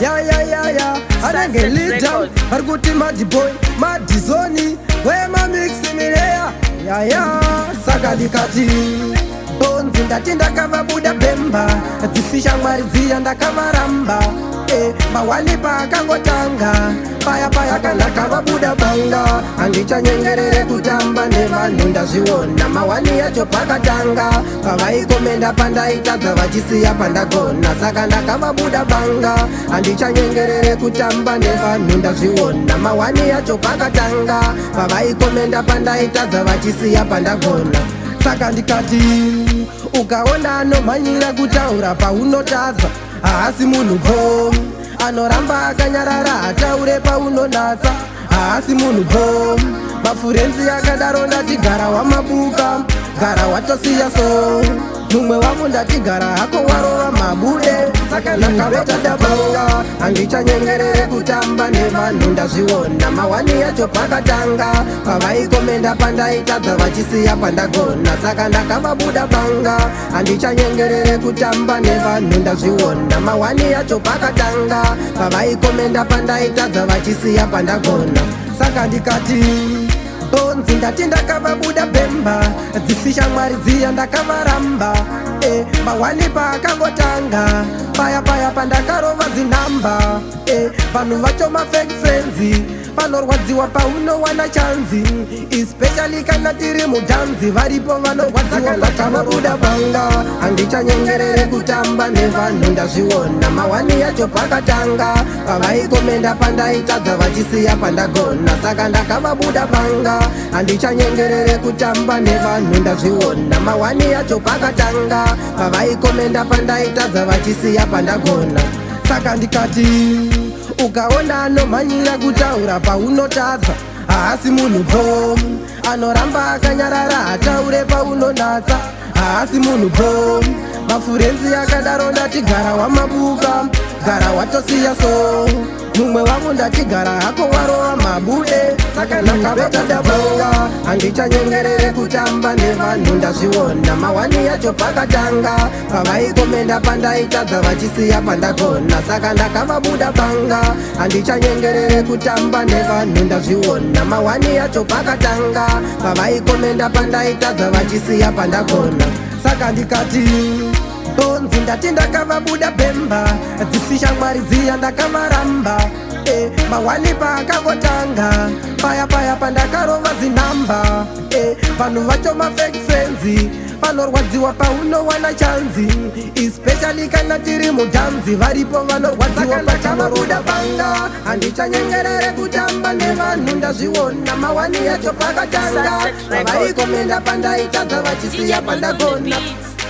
Yayayaya, anenge Sunset leader. Records. Vari kuti madiboy madizoni wemamix mireya yaya. Saka ndikati bonzi, ndati ndakavabuda bhemba, dzisi shamwari dziya ndakavaramba. Mawani paakangotanga paya paya kandakavabuda banga, handichanyengerere kutamba nevanhu, ndazviona. Mawani yacho pakatanga pavaikomenda pandaitadza, vachisiya pandagona. Saka ndakavabuda banga, handichanyengerere kutamba nevanhu, ndazviona. Mawani yacho pakatanga pavaikomenda pandaitadza, vachisiya pandagona. Saka ndikati ukaona anomhanyira kutaura paunotadza, haasi munhu bo. Anoramba akanyarara, hataure paunonatsa, haasi munhu bo. Mafriends akadaro ndati gara wamabuka, gara watosiya. So mumwe wangu ndati gara hako warova mabude. Saka ndakavabuda banga, handichanyengerere kutamba nevanhu, ndazviona. Mawani yacho pakatanga pavaikomenda pandaitadza, vachisiya pandagona. Saka ndakavabuda banga, handichanyengerere kutamba nevanhu, ndazviona. Mawani yacho pakatanga pavaikomenda pandaitadza, vachisiya pandagona. Saka ndikati bonzi, ndati ndakavabuda bhemba, dzisi shamwari dziya ndakavaramba. Mawani paakangotanga paya paya pandakarova zinhamba. Vanhu vacho mafake friends, vanorwadziwa paunowana chanzi, especially kana tiri mudhanzi, varipo vanorwadziwa. Ndakavabuda banga, handichanyengerere kutamba nevanhu, ndazviona. Mawani yacho pakatanga pavaikomenda pandaitadza, vachisiya pandagona. Saka ndakavabuda banga, handichanyengerere kutamba nevanhu, ndazviona. Mawani yacho pakatanga pavaikomenda pandaitadza, vachisiya pandagona. Saka ndikati ukaona anomhanyira kutaura paunotadza, haasi munhu bo. Anoramba akanyarara, hataure paunonatsa, haasi munhu bo. Mafriends akadaro ndati gara wamabuka, gara watosiya. So mumwe wangu ndati gara hako warova mabude. Saka ndakavabuda banga, handichanyengerere kutamba nevanhu, ndazviona. Mawani yacho pakatanga pavaikomenda pandaitadza, vachisiya pandagona. Saka ndakavabuda banga, handichanyengerere kutamba nevanhu, ndazviona. Mawani yacho pakatanga pavaikomenda pandaitadza, vachisiya pandagona. Saka ndikati bonzi, ndati ndakavabuda bhemba, dzisi shamwari dziya ndakavaramba. Mawani paakangotanga paya paya pandakarova zinhamba. Vanhu vacho mafake friends, vanorwadziwa paunowana chanzi, especially kana tiri mudhanzi, varipo vanorwadziwa. Ndakavabuda banga, handichanyengerere kutamba nevanhu, ndazviona. Mawani yacho pakatanga Sunset Records. pavaikomenda pandaitadza, DJ vachisiya Bonds on the pandagona. beat.